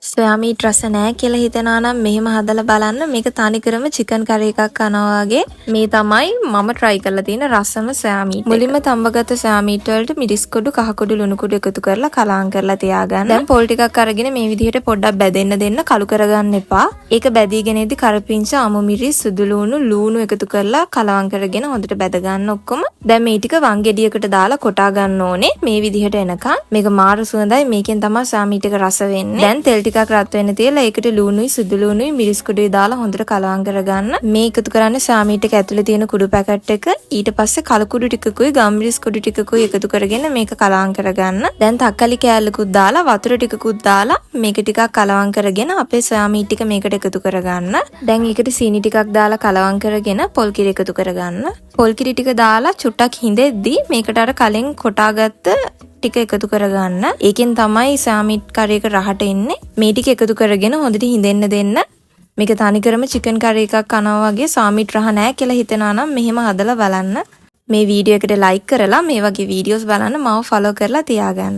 සොයා මීට් රස නෑ කියලා හිතෙනවා නම් මෙහෙම හදලා බලන්න. මේක තනිකරම චිකන් කරි එකක් කනවා වගේ. මේ තමයි මම try කරලා තියෙන රසම සොයා මීට් එක. මුලින්ම තම්බගත්ත සොයා මීට් වලට මිරිස් කුඩු, කහ කුඩු, ලුණු කුඩු එකතු කරලා කලවම් කරලා තියාගන්න. දැන් පොල් ටිකක් අරගෙන මේ විදිහට පොඩ්ඩක් බැදෙන්න දෙන්න, කළු කරගන්න එපා. ඒක බැදීගෙන එද්දි කරපිංච, අමු මිරිස්, සුදු ලුණු, ලූණු එකතු කරලා කලවම් කරගෙන හොඳට බැද ගන්න ඔක්කොම. දැන් මේ ටික වංගෙඩියකට දාලා කොටා ගන්න ඕනේ මේ විදිහට එනකන්. මේක මාර සුවඳයි. මේකෙන් තමයි සොයා මීට් එක රස වෙන්නේ. දැන් තෙල් ටිකක් රත් වෙන්න තියලා ඒකට ලුණුයි, සුදු ලුණුයි, මිරිස් කුඩුයි දාලා හොඳට කලවම් කරගන්න. මේ එකතු කරන්නේ සොයා මීට් එක ඇතුලේ තියෙන කුඩු පැකට් එක. ඊට පස්සේ කළු කුඩු ටිකකුයි ගම්මිරිස් කුඩු ටිකකුයි එකතු කරගෙන මේක කලවම් කරගන්න. දැන් තක්කාලි කෑල්ලකුත් දාලා වතුර ටිකකුත් දාලා මේක ටිකක් කලවම් කරගෙන අපේ සොයා මීට් ටික මේකට එකතු කරගන්න. දැන් ඒකට සීනි ටිකක් දාලා කලවම් කරගෙන පොල් කිරි එකතු කරගන්න. පොල් කිරි ටික දාලා චුට්ටක් හිඳෙද්දි මේකට අර කලින් කොටාගත්ත ටික එකතු කරගන්න. ඒකෙන් තමයි සොයා මීට් කරි එක රහට එන්නේ. මේ ටික එකතු කරගෙන හොඳට හිඳෙන්න දෙන්න. මේක තනිකරම චිකන් කරි එකක් කනවා වගේ. සොයා මීට් රහ නෑ කියලා හිතෙනවා නම් මෙහෙම හදලා බලන්න. මේ වීඩියෝ එකට ලයික් කරලා මේ වගේ වීඩියෝස් බලන්න මාව ෆලෝ කරලා තියාගන්න.